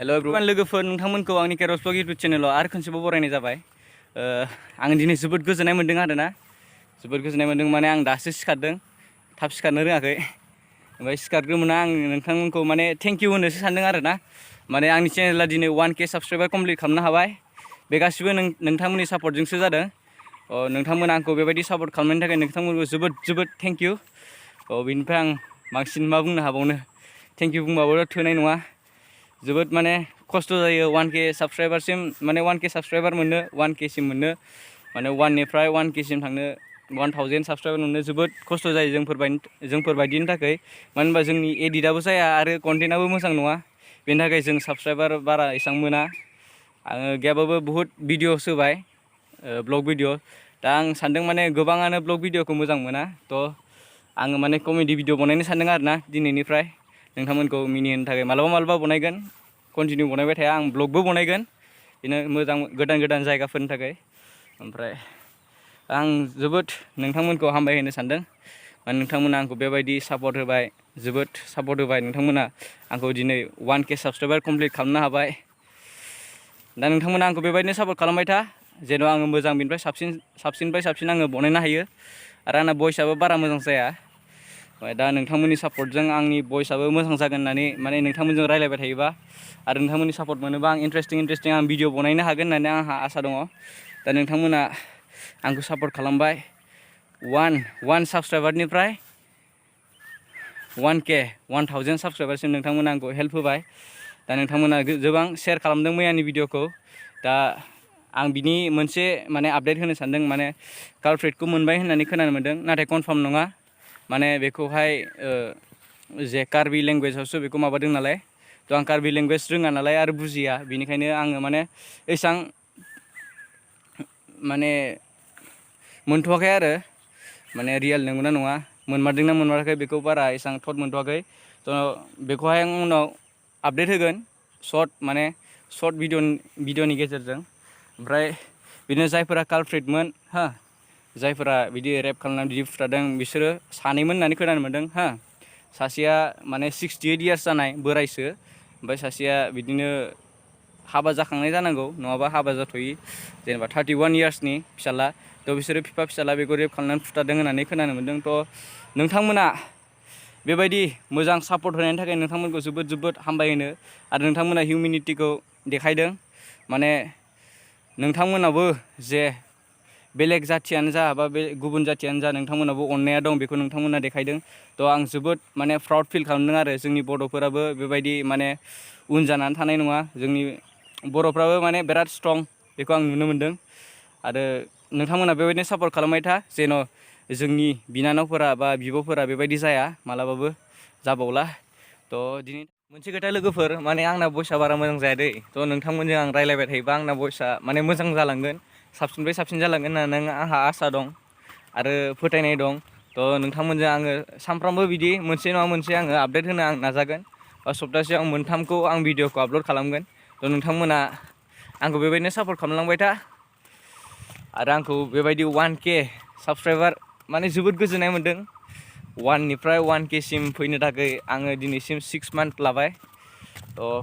हेल' everyone लोगोफोर नोंथांमोनखौ आंनि केरस blog YouTube चेनेलाव आरो खनसेबाव बरायनाय जाबाय। आं दिनै जोबोद गोजोननाय मोन्दों आरोना, जोबोद गोजोननाय मोन्दों माने आं दासो सिखारदों, थाब सिखारनो रोङाखै। ओमफ्राय सिखारग्रोमोना आं नोंथांमोनखौ माने थेंक इउ होनोसो सानदों आरोना। माने आंनि चेनेला दिनै 1K साबस्क्राइबार कमप्लिट खालामनो हाबाय। बे गासिबो नोंथांमोननि सापर्टजोंसो जादों। नोंथांमोना आंखौ बेबायदि सापर्ट खालामनायनि थाखाय नोंथांमोनखौ जोबोद जोबोद थेंक इउ। बेनिफ्राय आं बांसिन मा बुंनो हाबावनो, थेंक इउ बुंबाबो थोनाय नङा। जोबोद माने खस्थ' जायो 1K साबस्क्राइबारसिम, माने 1K साबस्क्राइबार मोननो, 1K सिम मोननो, माने 1निफ्राय 1K सिम थांनो 1000 साबस्क्राइबार मोननो जोबोद खस्थ' जायो जोंफोरबायदिनि थाखाय। मानो होनबा जोंनि एडिटआबो जाया आरो कन्टेन्टआबो मोजां नङा। बेनि थाखाय जों साबस्क्राइबार बारा एसेबां मोना। आङो गैयाबाबो बुहुत भिडिअ'स होबाय, ब्लग भिडिअ'। दा आं सानदों माने गोबाङानो ब्लग भिडिअ'खौ मोजां मोना, थ' आङो माने कमेडि भिडिअ' बनायनो सानदों आरोना दिनैनिफ्राय। नोंथांमोनखौ मिनिहोनो थाखाय मालाबा बनायगोन, कन्टिनिउ बनायबाय थाया, आं ब्लगबो बनायगोन बिदिनो मोजां गोदान गोदान जायगाफोरनि थाखाय। ओमफ्राय आं जोबोद नोंथांमोनखौ हामबाय होनो सानदों, माने नोंथांमोना आंखौ बेबायदि सापर्ट होबाय, जोबोद सापर्ट होबाय नोंथांमोना आंखौ दिनै 1K साबस्क्राइबार कमप्लिट खालामनो हाबाय। दा नोंथांमोना आंखौ बेबायदिनो सापर्ट खालामबाय था, जेन' आङो मोजां बिनिफ्राय साबसिननिफ्राय साबसिन आङो बनायनो हायो। आरो आंना भइसआबो बारा मोजां जाया। दा नोंथांमोननि सापर्टजों आंनि भइसआबो मोजां जागोन होननानै माने नोंथांमोनजों रायज्लायबाय थायोबा आरो नोंथांमोननि सापर्ट मोनोबा आं इन्टारेस्टिं आं भिडिअ बनायनो हागोन होननानै आंहा आसा दङ। दा नोंथांमोना आंखौ सापर्ट खालामबाय, 1 साबस्क्राइबारनिफ्राय 1K 1000 साबस्क्राइबारसिम नोंथांमोना आंखौ हेल्प होबाय। दा नोंथांमोना गोबां शेयार खालामदों मैयानि भिडिअखौ। दा आं बिनि मोनसे माने आपडेट होनो सानदों, माने कालप्रिटखौ मोनबाय होननानै खोनानो मोन्दों, नाथाय कनफार्म नङा। माने बेखौहाय जे कार्बि लेंगुवेजावसो बेखौ माबादों नालाय, थ' आं कार्बि लेंगुवेज रोङा नालाय आरो बुजिया, बेनिखायनो आङो माने एसां माने मोनथ'वाखै आरो माने रियेल नंगौना नङा, मोनमारदोंना मोनमाराखै बेखौ बारा एसां थट मोनथ'वाखै। थ' बेखौहाय आं उनाव आपडेट होगोन सर्ट भिडिअनि गेजेरजों। ओमफ्राय बिदिनो जायफोरा कालप्रिटमोन जायफोरा बिदि रेप खालामनानै बिदि फुथारदों, बिसोरो सानैमोन होननानै खोनानो मोन्दों। सासेया माने 68 इयार्स जानाय बोरायसो, ओमफ्राय सासेया बिदिनो हाबा जाखांनाय जानांगौ, नङाबा हाबा जाथ'यि, जेनेबा 31 इयार्सनि फिसाला। थ' बिसोरो बिफा फिसाला बेखौ रेप खालामनानै फुथारदों होननानै खोनानो मोन्दों। थ' नोंथांमोना बेबायदि मोजां सापर्ट होनायनि थाखाय नोंथांमोनखौ जोबोद जोबोद हामबाय होनो। आरो नोंथांमोना हिउमेनिटिखौ देखायदों, माने नोंथांमोनाबो जे बेलेग जाथियानो जा बा बे गुबुन जाथियानो जा, नोंथांमोनाबो अननाया दं, बेखौ नोंथांमोना देखायदों। थ' आं जोबोद माने प्राउड फिल खालामदों आरो जोंनि बर'फोराबो बेबायदि माने उन जानानै थानाय नङा। जोंनि बर'फ्राबो माने बिराद स्ट्रं, बेखौ आं नुनो मोन्दों। आरो नोंथांमोना बेबायदिनो सापर्ट खालामबाय था, जेन' जोंनि बिनानावफोरा बा बिब'फोरा बेबायदि जाया, मालाबाबो जाबावला। थ' दिनै मोनसे खोथा लोगोफोर, माने आंना भइसआ बारा मोजां जाया दै। थ' नोंथांमोनजों आं रायज्लायबाय थायोबा आंना भइसआ माने मोजां जालांगोन, साबसिननिफ्राय साबसिन जालांगोन होननानै आंहा आसा दं आरो फोथायनाय दं। थ' नोंथांमोनजों आङो सानफ्रामबो बिदि मोनसे नङा मोनसे आङो आपडेट होनो आं नाजागोन, बा सप्तासेयाव 3खौ आं भिडिअखौ आपल'ड खालामगोन। थ' नोंथांमोना आंखौ बेबायदिनो सापर्ट खालामलांबाय था, आरो आंखौ बेबायदि 1K साबस्क्राइबार माने जोबोद गोजोननाय मोन्दों। 1निफ्राय 1K सिम फैनो थाखाय आङो दिनैसिम 6 मान्थ लाबाय। थ'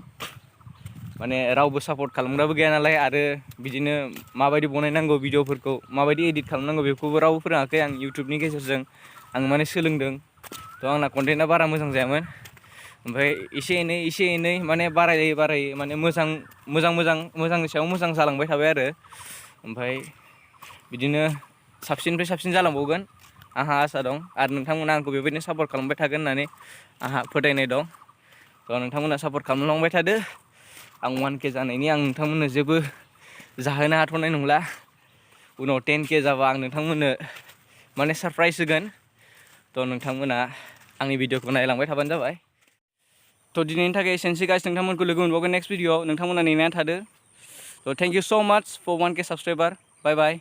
माने रावबो सापर्ट खालामग्राबो गैया नालाय, आरो बिदिनो माबायदि बनायनांगौ भिडिअफोरखौ, माबायदि एडिट खालामनांगौ, बेखौबो रावबो फोरोङाखै। आं इउटुबनि गेजेरजों आं माने सोलोंदों। थ' आंना कन्टेन्टआ बारा मोजां जायामोन, ओमफ्राय एसे एनै माने बारायै माने मोजांनि सायाव मोजां जालांबाय थाबाय आरो। ओमफ्राय बिदिनो साबसिननिफ्राय साबसिन जालांबावगोन आंहा आसा दं। आरो नोंथांमोना आंखौ बेबायदिनो सापर्ट खालामबाय थागोन होननानै आंहा फोथायनाय दं। थ' नोंथांमोना सापर्ट खालामलांबाय थादो। आं 1K जानायनि आं नोंथांमोननो जेबो जाहोनो हाथ'नाय नंला। उनाव 10K जाबा आं नोंथांमोननो माने सारप्राइज होगोन। थ' नोंथांमोना आंनि भिडिअखौ नायलांबाय थाबानो जाबाय। थ' दिनैनि थाखाय एसेनोसै गाइस, नोंथांमोनखौ लोगो मोनबावगोन नेक्स्ट भिडिअआव। नोंथांमोना नेनानै थादो। थ' थेंक इउ स' माच फर 1K साबस्क्राइबार। बाय बाय।